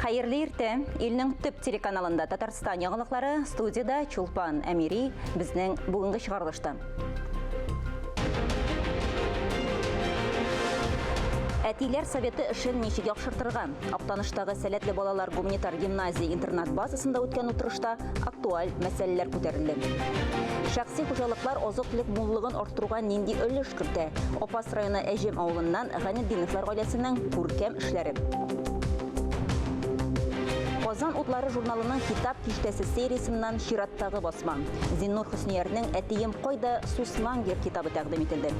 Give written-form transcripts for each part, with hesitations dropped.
Хәерле иртә! Илнең төп телеканалында Татарстан яңалыклары, студиядә Чулпан Әмири, безнең бүгенге чыгарылышта. Әтиләр советы эшен ничек яхшыртырга? Актаныштагы сәләтле балалар гуманитар гимназия интернат базасында үткән утырышта актуаль мәсьәләләр күтәрелде. Шәхси хуҗалыклар азык-төлек муллыгын арттыруга нинди өлеш кертә? Апас районы Әҗем авылыннан Ганетдиновлар гаиләсенең күркәм эшләре. Казан утлары журналының Китап киштәсе сериясеннән чираттагы басма. Зиннур Хөсниярнең Әтием кайда Суслангер китабы тәкъдим ителде.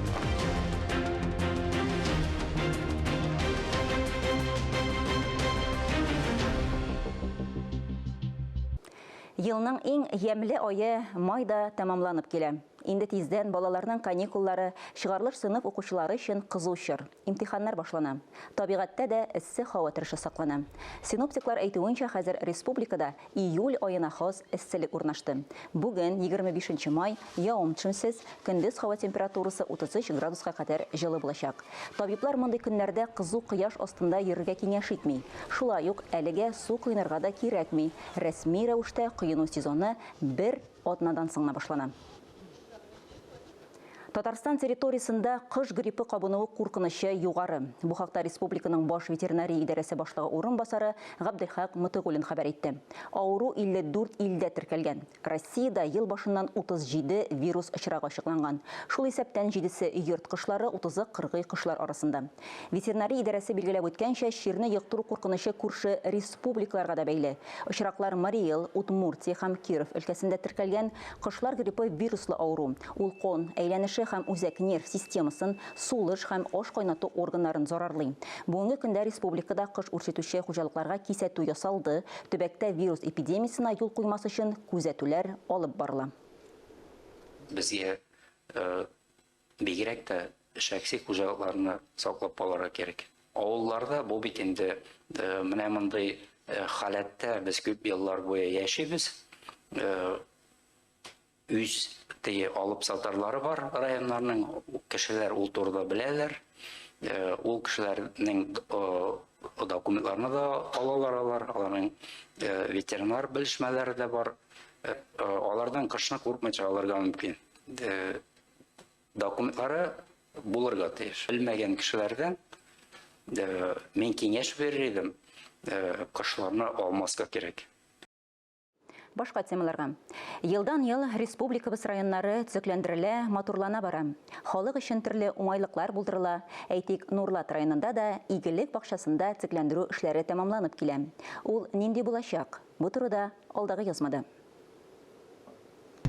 Елның иң ямьле ае май да тәмамланып килә. Инде тиздән балаларның каникуллары, чыгарылыш сыйныф укучылары өчен кызу чор, имтиханнар башлана. Табигатьтә дә эссе һава торышы саклана. Синоптиклар әйтүенчә, хәзер республикада июль аена хас эсселек урнашты. Бүген, 25 нче май, явым-төшемсез, көндез һава температурасы 33 градуска кадәр җылы булачак. Табиблар мондый көннәрдә кызу кояш астында йөрергә киңәш итми. Шулай ук әлегә су коенырга да кирәкми, рәсми рәвештә коену сезоны бер атнадан соң гына башлана. Татарстан территориясендә кош гриппы кабынуы куркынычы югары. Бу хакта республиканың баш ветеринария идарәсе башлыгы урынбасары Габделхак Мотыйгуллин хәбәр итте. Авыру 54 илдә теркәлгән. Россиядә ел башыннан 37 вирус очрагы ачыкланган. Шул исәптән җидесе йорт кошлары, утызы кыргый кошлар арасында. Ветеринария идарәсе билгеләп үткәнчә, чирне йоктыру куркынычы күрше республикаларга да бәйле. Очраклар Марий Эл, Удмуртия һәм Киров өлкәсендә теркәлгән. Кошлар гриппы вируслы авыру. Ул кан әйләнеше һәм үзәк нерв системасын, сулыш һәм аш кайнату органнарын зарарлый. Бүгенге көндә республикада кош үрчетүче хуҗалыкларга кисәтү ясалды, төбәктә вирус эпидемиясенә юл куймас өчен күзәтүләр алып барыла. Безгә бигрәк тә шәхси хуҗалыкларны саклап калырга кирәк. Авылларда бу бит инде менә мондый халәттә без күп еллар буе яшибез. Үз теге алып сатарлары бар районнарның, кешеләр ул турыда беләләр. Ул кешеләрнең документларны да алалар алар, аларның ветеринар белешмәләре дә бар. Алардан кышны куркмыйча алырга мөмкин. Документлары булырга тиеш. Белмәгән кешеләрдән мин киңәш бирер идем, кошларны алмаска кирәк. Башка темаларга. Елдан-ел республикабыз районнары төзекләндерелә, матурлана бара. Халык өчен төрле уңайлыклар булдырыла. Әйтик, Нурлат районында да Игелек бакчасында төзекләндерү эшләре тәмамланып килә. Ул нинди булачак? Бу турыда алдагы язмада.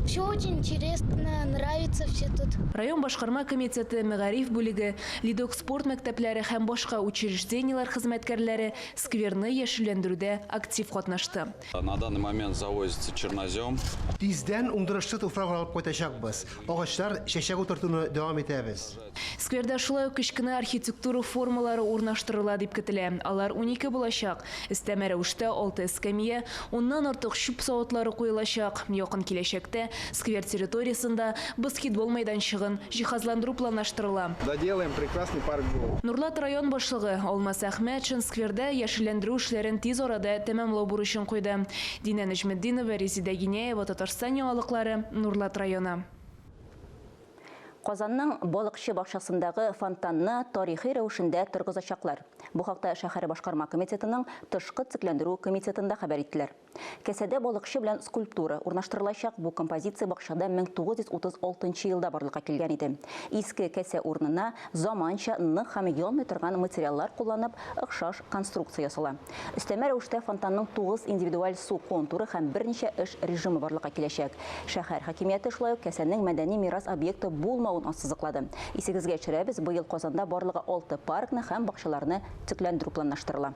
Все очень интересно, нравится все тут. Район башкарма комитеты, мәгариф бүлеге, Лидок спорт мәктәпләре һәм башка учреждениеләр хезмәткәрләре скверны яшелләндерүдә актив катнашты. На данный момент завозится чернозем. Тиздән уңдырышлы туфрак алып кайтачакбыз. Агачлар, чәчәк утыртуны дәвам итәбез. Скверда шулай ук кечкенә архитектура формалары урнаштырыла дип көтелә. Алар 12 булачак. Өстәмә рәвештә алты эскәмия, уннан артык чүп савытлары куелачак. Якын киләчәктә сквер территориясендә баскетбол мәйданчыгын җиһазландыру планлаштырыла. Доделаем прекрасный парк Голубь. Нурлат район башлыгы Алмаз Әхмәтшин скверда яшелләндерү эшләрен тиз арада тәмамлау бурычын куйды. Динә Нәҗметдинова, Резидә Гиняева, Татарстан яңалыклары, Нурлат районы. Казанның Балыкчы бакчасындагы фонтанны тарихи рәвешендә торгызачаклар. Бу хакта шәһәр башкарма комитетының тышкы төзекләндерү комитетында хәбәр иттеләр. Кәсәдә балыкчы белән скульптура урнаштырылачак, бу композиция бакчада 1936 елда барлыкка килгән иде. Иске кәсә урынына заманча, нык һәм янмый торган материаллар кулланып, охшаш конструкция ясала. Өстәмә рәвештә фонтанның 9 индивидуаль су контуры һәм берничә эш режимы барлыкка киләчәк. Шәһәр хакимияте шулай ук кәсәнең мәдәни мирас объекты булмавын ассызыклады. Исегезгә төшерәбез, быел Казанда барлыгы алты паркны һәм бакчаларны төзекләндерү планлаштырыла.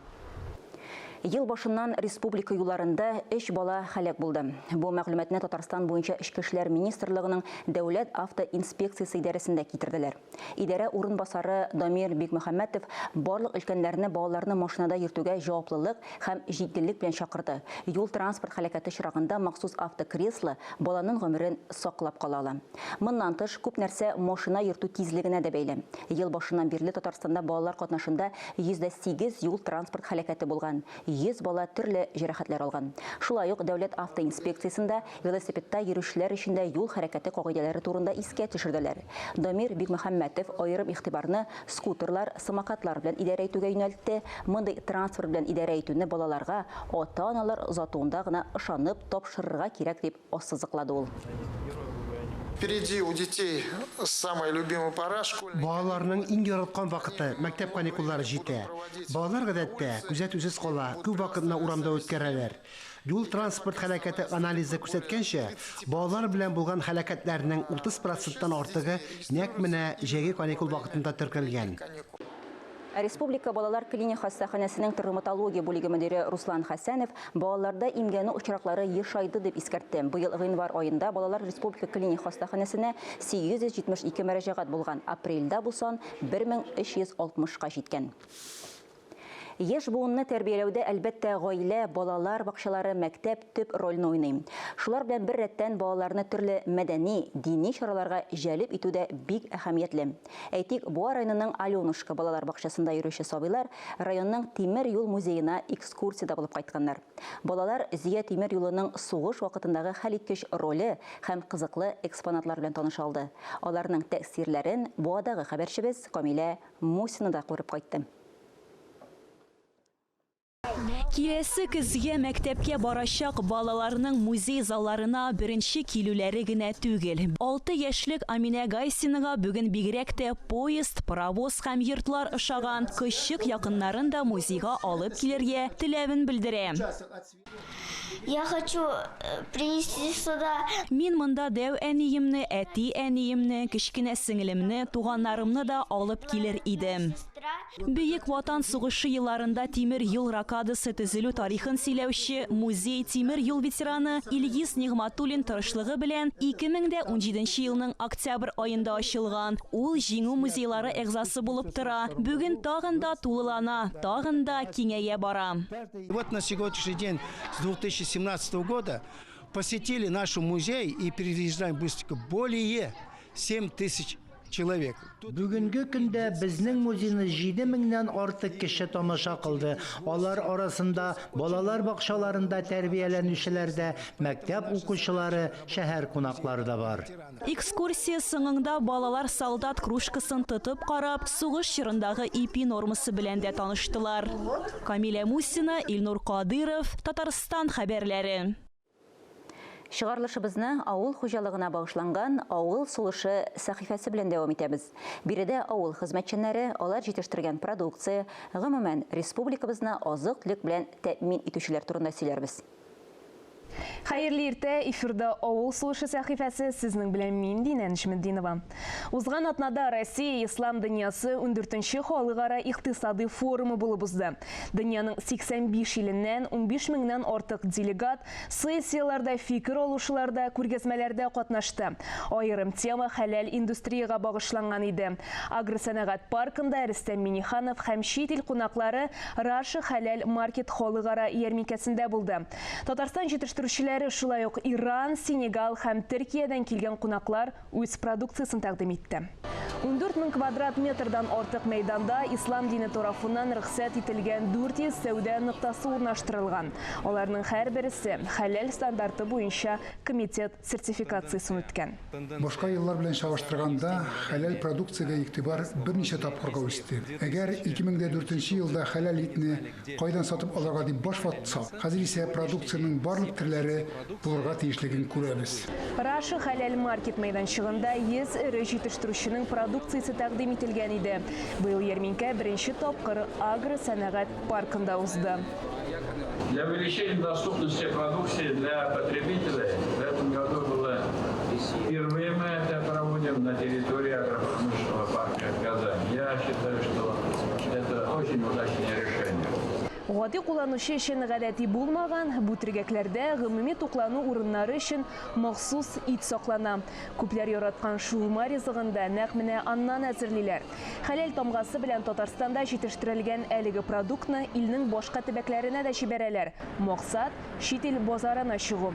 Ел башыннан республика юлларында өч бала һәлак булды. Бу мәгълүматны Татарстан буенча Эчке эшләр министрлыгының Дәүләт автоинспекциясе идарәсендә китерделәр. Идарә урынбасары Дамир Бикмөхәммәтов барлык өлкәннәрне балаларны машинада йөртүгә җаваплылык һәм җитдилек белән чакырды. Юл-транспорт һәлакәте очрагында махсус автокресло баланың гомерен саклап кала ала. Моннан тыш, күп нәрсә машина йөртү тизлегенә дә бәйле. Ел башыннан бирле Татарстанда балалар катнашында 108 юл-транспорт һәлакәте булган. 100 бала төрле җәрәхәтләр алган. Шулай ук дәүләт автоинспекциясендә велосипедта йөрүчеләр өчен дә юл хәрәкәте кагыйдәләре турында искә төшерделәр. Дамир Бикмөхәммәтов аерым игътибарны скутерлар, самокатлар белән идарә итүгә юнәлтте. Мондый транспорт белән идарә итүне балаларга ата-аналар озатуында гына ышанып тапшырырга кирәк дип ассызыклады ул. Впереди у детей самая любимая пора школьная. Балаларның иң яраткан вакыты мәктәп каникуллары җитә. Балалар гадәттә күзәтүсез кала, күп вакытны урамда үткәрәләр. Юл транспорт һәлакәте анализы күрсәткәнчә, балалар белән булган һәлакәтләрнең 30%-тан артыгы нәкъ менә җәйге каникул вакытында теркәлгән. Республика балалар клиник хастаханәсенең травматология бүлеге мөдире Руслан Хәсәнов балаларда имгәнү очраклары ешайды дип искәртте. Быел гыйнвар аенда балалар республика клиник хастаханәсенә 872 мөрәҗәгать булган. Апрельдә бу сан 1360-ка җиткән. Яшь буынны тәрбияләүдә әлбәттә гаилә, балалар бакчалары, мәктәп төп рольне уйный. Шулар белән бер рәттән балаларны төрле мәдәни, дини чараларга җәлеп итү дә бик әһәмиятле. Әйтик, Буа районының Аленушка балалар бакчасында йөрүче сабыйлар районның Тимер юл музеена экскурсиядә булып кайтканнар. Балалар Зөя тимер юлының сугыш вакытындагы хәлиткеч роле һәм кызыклы экспонатлар белән таныша алды. Аларның тәэсирләрен Буадагы хәбәрчебез Камилә Мусина да күреп кайтты. Киләсе көзгә мәктәпкә барачак балаларның музей залларына беренче килүләре генә түгел. 6 яшьлек Аминә Гайсинага бүген бигрәк тә поезд, паровоз һәм йортлар ошаган. Көчек якыннарын да музейга алып килергә теләвен белдерә. Я хочу принести сюда. Мин монда дәү әниемне, әти әниемне, кечкенә сеңлемне, туганнарымны да алып килер идем. Бөек Ватан сугышы елларында тимер юл рокадасы төзелү тарихын сөйләүче музей тимер юл ветераны Илгиз Нигъматуллин тырышлыгы белән 2017 елның октябрь аенда ачылган. Ул Җиңү музейлары әгъзасы булып тора. Бүген тагын да тулылана, тагын да киңәя бара. Вот на сегодняшний день с 2017 года посетили наш музей и переезжаем выставку более 7000 человек. Бүгенге көндә безнең музейны 7000-нән артык кеше тамаша кылды. Алар арасында балалар бакчаларында тәрбияләнүчеләр дә, мәктәп укучылары, шәһәр кунаклары да бар. Экскурсия соңында балалар солдат кружкасын тотып карап, сугыш чорындагы ипи нормасы белән дә таныштылар. Камилә Мусина, Илнур Кадыров, Татарстан хәбәрләре. Чыгарылышыбызны авыл хуҗалыгына багышланган Авыл сулышы сәхифәсе белән дәвам итәбез. Биредә авыл хезмәтчәннәре, алар җитештергән продукция, гомумән, республикабызны азык-төлек белән тәэмин итүчеләр турында сөйләрбез. Хәерле иртә, эфирда Авыл сулышы сәхифәсе, сезнең белән мин, Динә Нәҗметдинова. Узган атнада Россия Ислам дөньясы 14нче халыкара икътисади форумы булып узды. Дөньяның 85 иленнән 15 меңнән артык делегат сессияләрдә, фикер алышуларда, күргәзмәләрдә катнашты. Аерым тема хәләл индустриягә багышланган иде. Агросәнәгать паркында Рөстәм Миңнеханов һәм чит ил кунаклары Раша хәләл маркет халыкара ярминкәсендә булды. Татарстан җитештерүчеләре, шулай ук Иран, Сенегал һәм Төркиядән килгән кунаклар үз продукциясен тәкъдим итте. 14 мең квадрат метрдан артык мәйданда ислам дине тарафыннан рөхсәт ителгән 400 сәүдә ноктасы урнаштырылган. Аларның һәрберсе хәләл стандарты буенча комитет сертификациясен үткән. Башка еллар белән чагыштырганда хәләл продукциягә игътибар берничә тапкырга үсте. Әгәр 2004 елда хәләл итне кайдан сатып алырга дип баш ватсак, хәзер исә продукциянең барлык төрләре булырга тиешлеген күрәбез. Раша хәләл маркет мәйданчыгында 100 эре җитештерүченең продукциясе тәкъдим ителгән иде. Быел ярминкә беренче тапкыр агросәнәгать паркында узды. Для увеличения доступности продукции для потребителей в этом году было впервые мы это проводим на территории агропромышленного парка Казань. Я считаю, что это очень удачное решение. Гади кулланучы өчен гадәти булмаган бу төргәкләрдә гомуми туклану урыннары өчен махсус ит саклана. Күпләр яраткан шаурма ризыгын да нәкъ менә аннан әзерлиләр. Хәләл тамгасы белән Татарстанда җитештерелгән әлеге продуктны илнең башка төбәкләренә дә җибәрәләр. Максат чит ил базарына чыгу.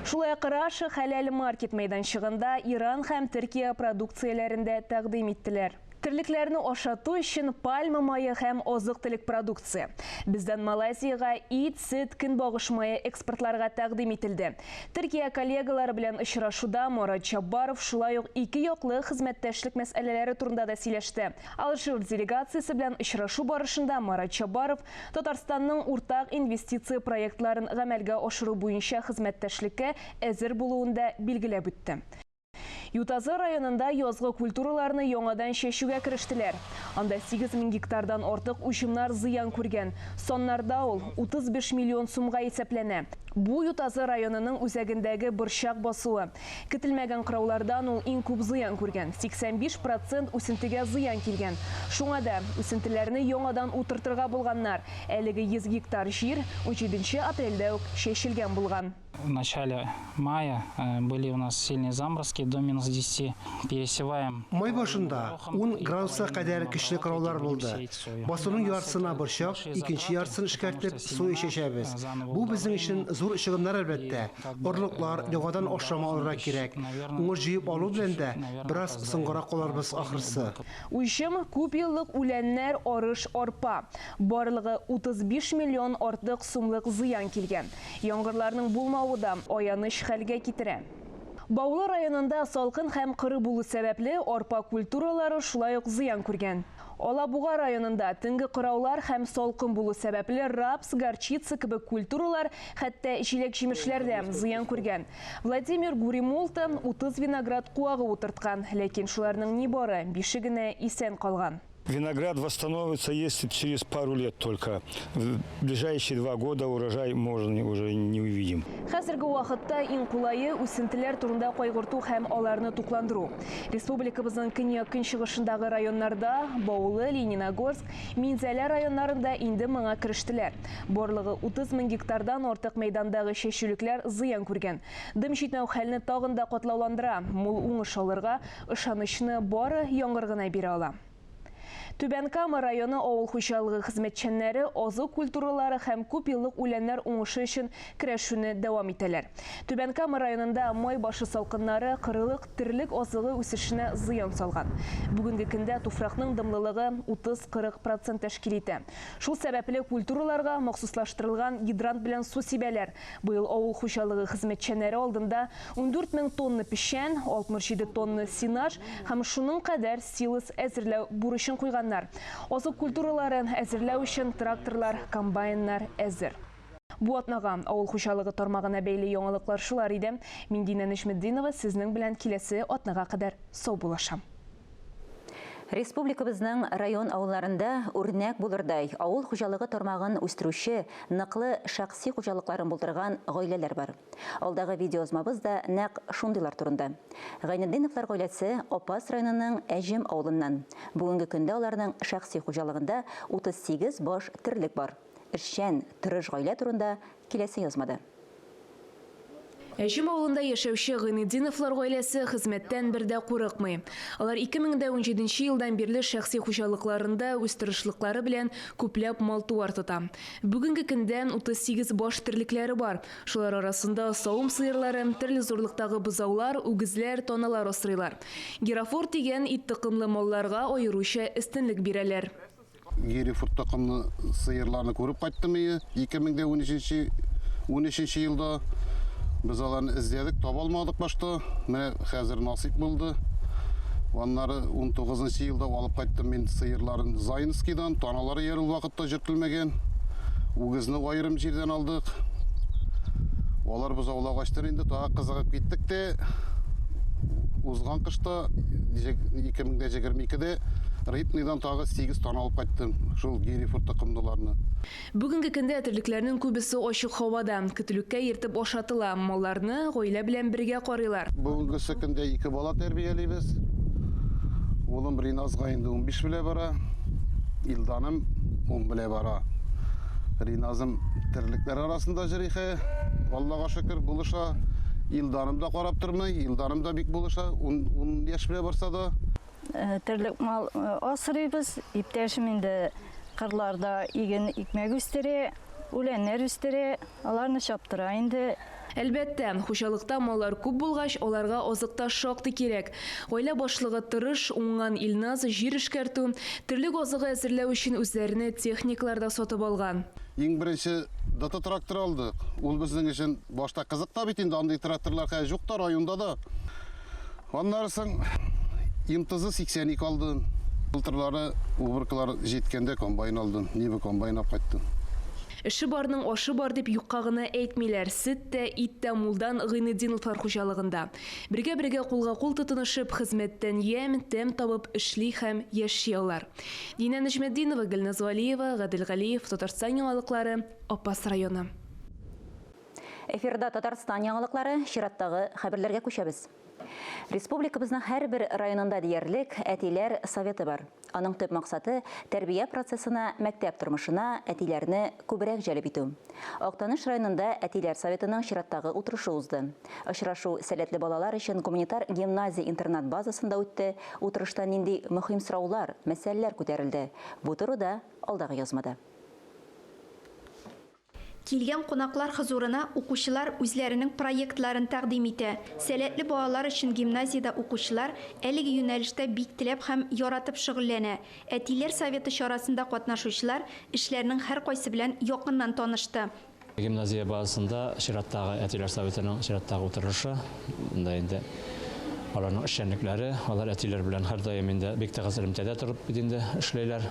Шулай ук Раша хәләл маркет мәйданчыгында Иран һәм Төркия продукцияләрен дә тәкъдим иттеләр. Терлекләрне ашату өчен пальма мае һәм азык-төлек продукция. Бездән Малайзиягә ит, сөт, көнбагыш мае экспортларга тәкъдим ителде. Төркия коллегалары белән очрашуда Марат Чаббаров шулай ук икеяклы хезмәттәшлек мәсьәләләре турында да сөйләште. Алжир делегациясе белән очрашу барышында Марат Чаббаров Татарстанның уртак инвестиция проектларын гамәлгә ашыру буенча хезмәттәшлеккә әзер булуын да билгеләп үтте. Ютазы районында язгы культураларны яңадан чәчүгә керештеләр. Анда 8 мең гектардан артык уҗымнар зыян күргән. Саннарда ул 35 миллион сумга исәпләнә. Бу Ютазы районының үзәгендәге борчак басуы. Көтелмәгән кыраулардан ул иң күп зыян күргән. 85 процент үсентегә зыян килгән. Шуңа да үсентеләрне яңадан утыртырга булганнар. Әлеге 100 гектар җир 17 апрельдә үк чәчелгән булган. В начале мая были у нас сильные заморозки до минус 10. Пересеваем. Май башында 10 градуска кадәр көчле кыраулар булды. Басуның яртысына борчак, икенче яртысын эшкәртеп, соя чәчәбез. Бу безнең өчен зур чыгымнар, әлбәттә. Орлыклар, яңадан ашлама алырга кирәк. Уңыш җыеп алу белән дә бераз соңгарак калырбыз ахрысы. Уҗым, күпьеллык үләннәр, арыш, арпа. Барлыгы 35 миллион артык сумлык зыян килгән. Яңгырларның булмавы да аяныч хәлгә китерә. Баулы районында салкын һәм коры булу сәбәпле арпа культуралары шулай ук зыян күргән. Алабуга районында төнге кыраулар һәм салкын булу сәбәпле рапс, горчица кебек культуралар, хәтта җиләк-җимешләр дә зыян күргән. Владимир Гуримолта 30 виноград куагы утырткан, ләкин шуларның нибары бише генә исән калган. Виноград восстановится, если через пару лет только. В ближайшие 2 года урожай можно уже не увидим. Хәзерге вакытта иң кулае үсентеләр турында кайгырту һәм аларны тукландыру. Республикабызның көньяк көнчыгышындагы районнарда, Баулы, Лениногорск, Минзәлә районнарында инде моңа керештеләр. Барлыгы 30 мең гектардан артык мәйдандагы чәчүлекләр зыян күргән. Дым җитмәү хәлне тагын да катлауландыра. Мул уңыш алырга ышанычны бары яңгыр гына бирә ала. Түбән Кама районы авыл хуҗалыгы хезмәтчәннәре азык культуралары һәм күп еллык үләннәр уңышы өчен көрәшүне дәвам итәләр. Түбән Кама районында май башы салкыннары кырылык терлек азыгы үсешенә зыян салган. Бүгенге көндә туфракның дымлылыгы 30-40% тәшкил итә. Шул сәбәпле культураларга махсуслаштырылган гидрант белән су сибәләр. Быел авыл хуҗалыгы хезмәтчәннәре алдында 14 мең тонна печән, 67 тонна сенаж һәм шуның кадәр силос әзерләү бурычын куйганнар. Азык культураларын әзерләү өчен тракторлар, комбайннар әзер. Бу атнага авыл хуҗалыгы тармагына бәйле яңалыклар шулар иде. Мин Динә Нәҗметдинова сезнең белән киләсе атнага кадәр саубуллашам. Республикабызның район авылларында үрнәк булырдай авыл хуҗалыгы тармагын үстерүче ныклы шәхси хуҗалыкларын булдырган гаиләләр бар. Алдагы видеоязмабыз да нәкъ шундыйлар турында. Гайнетдиновлар гаиләсе Апас районының Әҗем авылыннан. Бүгенге көндә аларның шәхси хуҗалыгында 38 баш терлек бар. Эшчән, тырыш гаилә турында киләсе язмада. Әҗем авылында яшәүче Гайнетдиновлар гаиләсе хезмәттән бер дә курыкмый. Алар 2017 елдан бирле шәхси хуҗалыкларында үз тырышлыклары белән күпләп мал-туар тота. Бүгенге көндә 38 баш терлекләре бар. Шулар арасында савым сыерлары, төрле зурлыктагы бозаулар, үгезләр, таналар асрыйлар. Герафор дигән ит токымлы малларга аеруча өстенлек бирәләр. Герефорд токымлы сыерларны күреп кайттым 2013 13 елда. Без аларны эзләдек, таба алмадык башта. Менә хәзер насыйп булды. Аннары 19 елда алып кайттым мин сыерларын Заинскийдан, таналары ул вакытта йөртелмәгән. Үгезне аерым җирдән алдык. Алар бозаулагачтыр инде тагы кызыгып киттек тә узган кышта 2022-дә Рыбныйдан тагы 8 тана алып кайттым. Шул Герефорд токымлыларны. Бүгенге көндә терлекләрнең күбесе ачык һавада, көтүлеккә йөртеп ашатыла. Малларны гаилә белән бергә карыйлар. Бүгенгесе көндә ике бала тәрбиялибез. Улым Риназга инде 15 белә бара. Илданым 10 белә бара. Риназым терлекләр арасында йөри. Аллага шөкер, булыша. Илданым да карап тормый, Илданым да бик булыша. 10 яшь белә барса да. Терлек мал асрыйбыз. Иптәшем инде кырларда иген, икмәк үстерә, үләннәр үстерә, аларны чаптыра инде. Әлбәттә, хуҗалыкта маллар күп булгач, аларга азык та шактый кирәк. Гаилә башлыгы тырыш, уңган Илназ җир эшкәртү, терлек азыгы әзерләү өчен үзләренә техникалар да сатып алган. Иң беренче ДТ тракторы алдык. Ул безнең өчен башта кызык та бит инде, андый тракторлар хәзер юк та районда да. Аннары соң МТЗ 82 алдым. Былтырлары уборкалар җиткәндә комбайн алдым. Нива комбайн алып кайттым. Эше барның ашы бар дип юкка гына әйтмиләр. Сөт тә, ит тә мулдан Гыйнетдиновлар хуҗалыгында. Бергә-бергә кулга-кул тотынышып, хезмәттән ямь, тәм табып эшли һәм яши алар. Динә Нәҗметдинова, Гөлназ Вәлиева, Гадел Галиев, Татарстан яңалыклары, Апас районы. Эфирда Татарстан яңалыклары, чираттагы хәбәрләргә күчәбез. Республикабызның һәрбер районында диярлек әтиләр советы бар. Аның төп максаты, тәрбия процессына, мәктәп тормышына әтиләрне күбрәк җәлеп итү. Актаныш районында әтиләр советының чираттагы утырышы узды. Очрашу сәләтле балалар өчен гуманитар гимназия-интернат базасында үтте. Утырышта нинди мөһим сораулар, мәсьәләләр күтәрелде? Бу турыда алдагы язмада. Килгән кунаклар хозурына укучылар үзләренең проектларын тәкъдим итә. Сәләтле балалар өчен гимназиядә укучылар әлеге юнәлештә бик теләп һәм яратып шөгыльләнә. Әтиләр советы чарасында катнашучылар эшләрнең һәркайсы белән якыннан танышты. Гимназия базасында чираттагы әтиләр советының чираттагы утырышы. Монда инде аларның эшчәнлекләре, алар әтиләр белән һәрдаим инде бик тыгыз элемтәдә торып бит инде эшләйләр.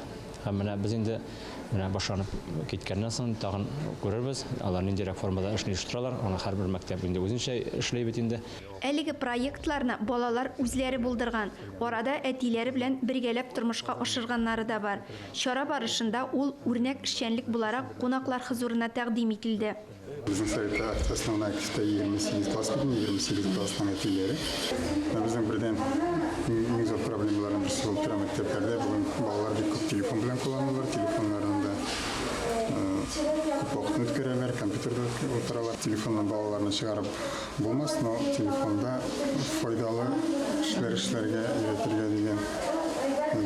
Һәм менә без инде менә башланып киткәннән соң тагын күрербез, алар ниндирәк формада эшне оештыралар. Аны һәрбер мәктәп инде үзенчә эшли бит инде. Әлеге проектларны балалар үзләре булдырган, арада әтиләре белән бергәләп тормышка ашырганнары да бар. Чара барышында ул үрнәк эшчәнлек буларак кунаклар хозурына тәкъдим ителде. Безнең советта основная көчтә 28 класс бит, 28 классның әтиләре. Менә безнең бердән иң зур проблемаларның берсе булып тора мәктәпләрдә бүген балалар бик күп телефон белән кулланалар, телефоннарында күп вакытны үткәрәләр, компьютерда утыралар. Телефоннан балаларны чыгарып булмас, но телефонда файдалы эшләр эшләргә өйрәтергә дигән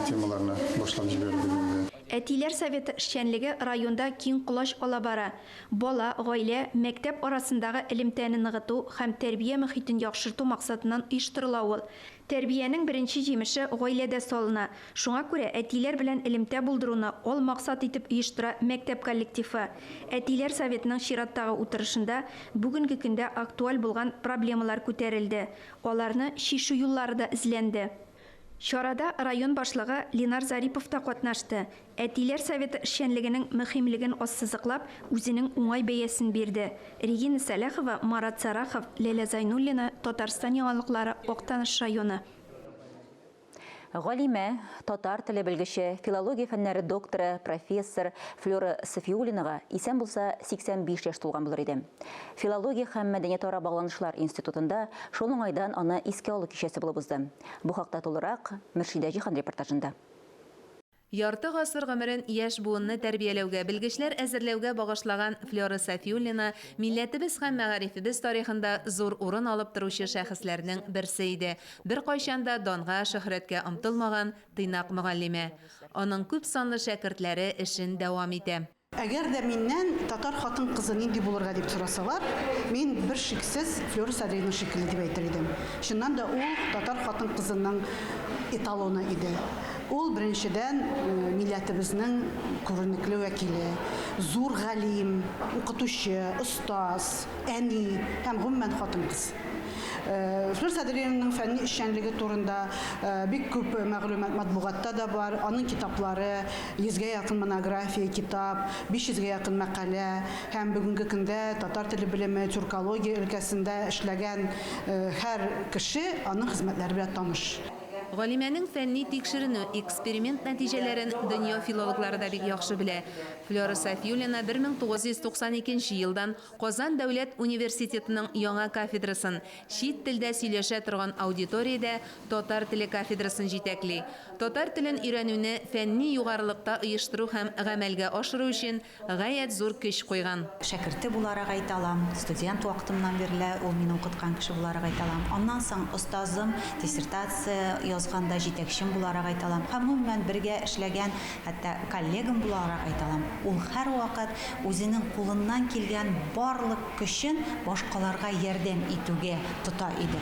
темаларны башлап җибәрдек инде. Әтиләр советы эшчәнлеге районда киң колач ала бара. Бала, гаилә, мәктәп арасындагы элемтәне ныгыту һәм тәрбия мохитен яхшырту максатыннан оештырыла ул. Тәрбиянең беренче җимеше гаиләдә салына. Шуңа күрә әтиләр белән элемтә булдыруны ал максат итеп оештыра мәктәп коллективы. Әтиләр советының чираттагы утырышында бүгенге көндә актуаль булган проблемалар күтәрелде. Аларны чишү юллары да эзләнде. Чарада район башлыгы Ленар Зарипов та катнашты, әтиләр советы эшчәнлегенең мөһимлеген ассызыклап, үзенең уңай бәясен бирде. Регина Сәләхова, Марат Сарахов, Ләлә Зайнуллина, Татарстан яңалыклары, Актаныш районы. Галимә, татар теле белгече, филология фәннәре докторы, профессор Флера Сафиуллинага исән булса 85 яшь тулган булыр иде. Филология һәм мәдәниятара багланышлар институтында шул уңайдан аны искә алу кичәсе булып узды. Бу хакта тулырак Мөршидә Җиһан репортажында. Ярты гасыр гомерен яшь буынны тәрбияләүгә, белгечләр әзерләүгә багышлаган Флера Сафиуллина милләтебез һәм мәгарифебез тарихында зур урын алып торучы шәхесләрнең берсе иде. Беркайчан да данга, шөһрәткә омтылмаган тыйнак мөгаллимә. Аның күпсанлы шәкертләре эшен дәвам итә. Әгәр дә миннән татар хатын-кызы нинди булырга дип сорасалар, мин бер шиксез Флюра Садриевна шикелле дип әйтер идем. Чыннан да ул татар хатын-кызының эталоны иде. Ул, беренчедән, милләтебезнең күренекле вәкиле, зур галим, укытучы, остаз, әни һәм гомумән хатын-кыз. Флюр Садриевнаның фәнни эшчәнлеге турында бик күп мәгълүмат матбугатта да бар. Аның китаплары, йөзгә якын монография, китап, 500гә якын мәкалә һәм бүгенге көндә татар теле белеме, тюркология өлкәсендә эшләгән һәр кеше аның хезмәтләре белән таныш. Галимәнең фәнни тикшеренү, эксперимент нәтиҗәләрен дөнья филологлары да бик яхшы белә. Флера Сафиуллина 1992 елдан Казан дәүләт университетының яңа кафедрасын, чит телдә сөйләшә торган аудиториядә татар теле кафедрасын җитәкли. Татар телен өйрәнүне фәнни югарылыкта оештыру һәм гамәлгә ашыру өчен гаять зур көч куйган. Шәкерте буларак әйтә алам, студент вакытымнан бирле ул мине укыткан кеше буларак әйтә алам. Аннан соң остазым диссертация. язганда җитәкчем буларак әйтә алам һәм гомумән бергә эшләгән хәтта коллегам буларак әйтә алам, ул һәрвакыт үзенең кулыннан килгән барлык көчен башкаларга ярдәм итүгә тота иде.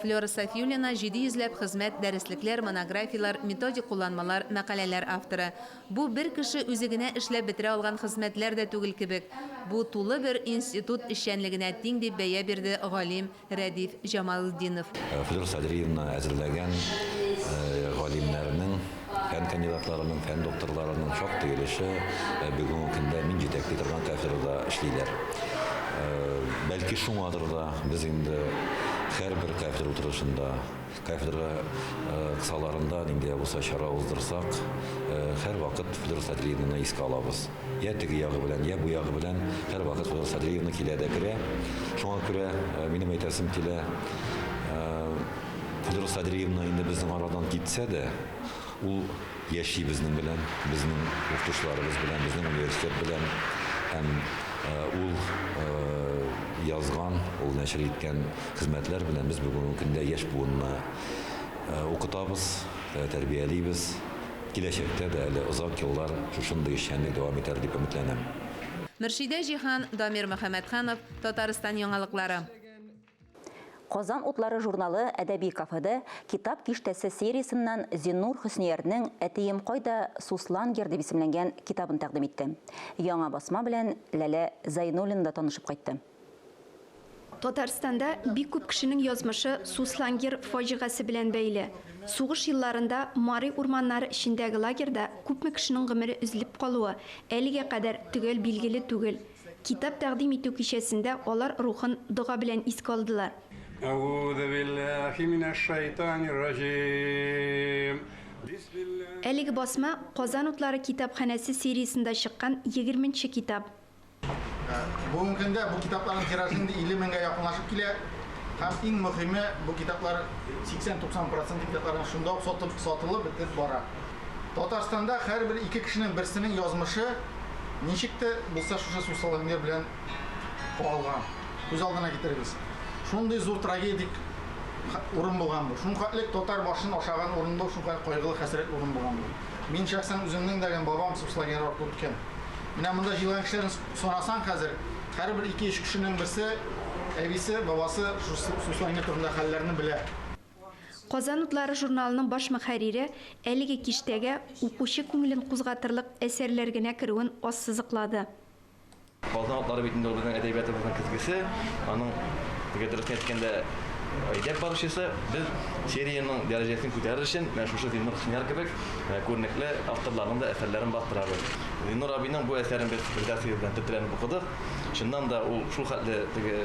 Флера Сафиуллина, 700 ләп хезмәт, дәреслекләр, монографияләр, методик кулланмалар, мәкаләләр авторы. Бу бер кеше үзе генә эшләп бетерә алган хезмәтләр дә түгел кебек. Бу тулы бер институт эшчәнлегенә тиң, дип бәя бирде галим Рәдиф Җамалетдинов. Флера Садриевна әзерләгән галимнәрнең, фән кандидатларының, фән докторларының шактый өлеше бүгенге көндә мин җитәкли торган кафедрада эшлиләр. Бәлки шуңадыр да без инде һәрбер кафедра утырышында, кафедра кысаларында нинди дә булса чара уздырсак, һәрвакыт Флера Садриевнаны искә алабыз. Йә теге ягы белән, йә бу ягы белән һәрвакыт Флера Садриевна килә дә керә. Шуңа күрә минем әйтәсем килә, Флера Садриевна инде безнең арадан китсә дә, ул яши безнең белән, безнең укытучыларыбыз белән, безнең университет белән. Һәм ул язган, ул нәшер иткән хезмәтләр белән без бүгенге көндә яшь буынны укытабыз, тәрбиялибез. Киләчәктә дә әле озак еллар шушындый эшчәнлек дәвам итәр дип өметләнәм. Мөршидә Җиһан, Дамир Мөхәммәтханов, Татарстан яңалыклары. Казан утлары журналы әдәби кафеда Китап киштәсе сериясеннән Зиннур Хөсниярнең Әтием кайда, Суслангер дип исемләнгән китабын тәкъдим итте. Яңа басма белән Ләлә Зәйнуллина да танышып кайтты. Татарстанда бик күп кешенең язмышы Суслангер фаҗигасе белән бәйле. Сугыш елларында Мари урманнары эчендәге лагерьда күпме кешенең гомере өзелеп калуы әлегә кадәр төгәл билгеле түгел. Китап тәкъдим итү кичәсендә алар рухын дога белән искә алдылар. Әгъузу билләһи минәш-шайтанир-раҗим. Әлеге басма Казан утлары китапханәсе сериясендә чыккан егерменче китап. Бүгенге көндә бу китапларның тиражы инде 50 меңгә якынлашып килә. Һәм иң мөһиме, бу китаплар 80-90 процент китапларның шунда ук сатып, сатылып бетеп бара. Татарстанда һәрбер ике кешенең берсенең язмышы ничек тә булса шушы суслонгер белән кагылган. Күз алдына китерегез. Шундый зур трагедик урын булган бу. Шунхәтлек татар башын ашаган урын бу, шунхәтлек кайгылы хәсрәтле урын булган бу. Мин шәхсән үземнең дә бабам суслонгер аркылы үткән. Менә монда җыелган кешеләрне санасаң хәзер, һәрбер ике-өч кешенең берсе әбисе, бабасы Суслонгер турында хәлләрне белә. Казан утлары журналының баш мөхәррире әлеге киштәгә укучы күңелен кузгатырлык әсәрләр генә керүен ассызыклады. Казан утлары бит инде ул безнең әдәбиятыбызның көзгесе, аның, теге дөресен әйткәндә, әйдәп баручысы. Без сериянең дәрәҗәсен күтәрер өчен менә шушы Зиннур Хөснияров кебек күренекле авторларның да әсәрләрен бастырабыз. Зиннур абыйның бу әсәрен без редакциябез белән тетрәнеп укыдык. Чыннан да ул шул хәтле теге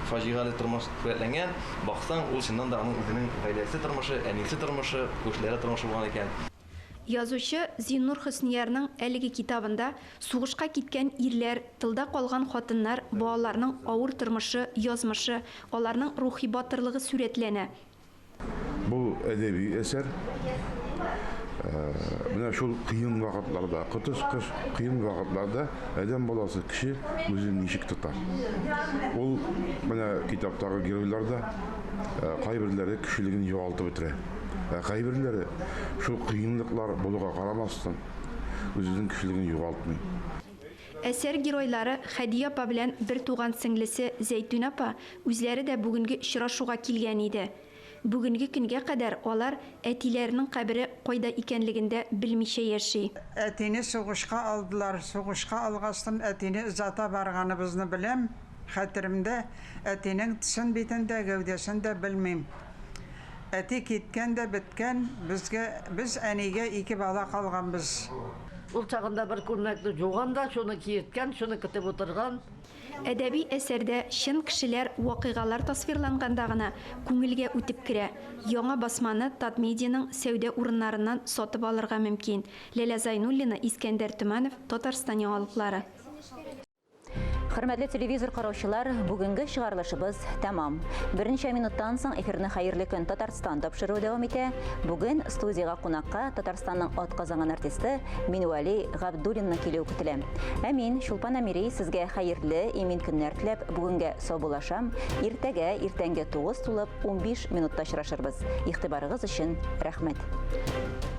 фаҗигале тормыш сурәтләнгән, баксаң, ул чыннан да аның үзенең гаиләсе тормышы, әнисе тормышы, күршеләре тормышы булган икән. Язучы Зиннур Хөсниярның әлеге китабында сугышка киткән ирләр, тылда калган хатыннар, балаларның авыр тормышы, язмышы, аларның рухи батырлыгы сурәтләнә. Бу әдәби әсәр. Менә шул кыен вакытларда, коточкыч кыен вакытларда адәм баласы, кеше үзен ничек тота? Ул менә китаптагы геройлар да кайберләре кешелеген югалтып бетерә. Ә кайберләре шул кыенлыклар булуга карамастан, үзенең кешелеген югалтмый. Әсәр геройлары Хәдия апа белән бертуган сеңлесе Зәйтүнә апа үзләре дә бүгенге очрашуга килгән иде. Бүгенге көнгә кадәр алар әтиләренең кабере кайда икәнлеген дә белмичә яши. Әтине сугышка алдылар. Сугышка алгастын әтине озата барганыбызны беләм, хәтеремдә. Әтинең төсен-битен дә, гәүдәсен дә белмим. Әти киткән дә беткән, безгә, без әнигә ике бала калганбыз. Ул чагында бер күлмәкне юган да, шуны киерткән, шуны көтеп утырган. Әдәби әсәрдә чын кешеләр, вакыйгалар тасвирланганда гына күңелгә үтеп керә. Яңа басманы Татмедианың сәүдә урыннарыннан сатып алырга мөмкин. Ләлә Зайнуллина, Искәндәр Төмәнов, Татарстан яңалыклары. Хөрмәтле телевизор караучылар, бүгенге чыгарылышыбыз тәмам. Берничә минуттан соң эфирны Хәерле көн Татарстан тапшыруы дәвам итә. Бүген студиягә кунакка Татарстанның атказанган артисты Минвәли Габдуллинның килүе көтелә. Ә мин, Чулпан Әмири, сезгә хәерле, имин көннәр теләп, бүгенгә саубуллашам. Иртәгә иртәнге 9 тулып 15 минутта очрашырбыз. Игътибарыгыз өчен рәхмәт.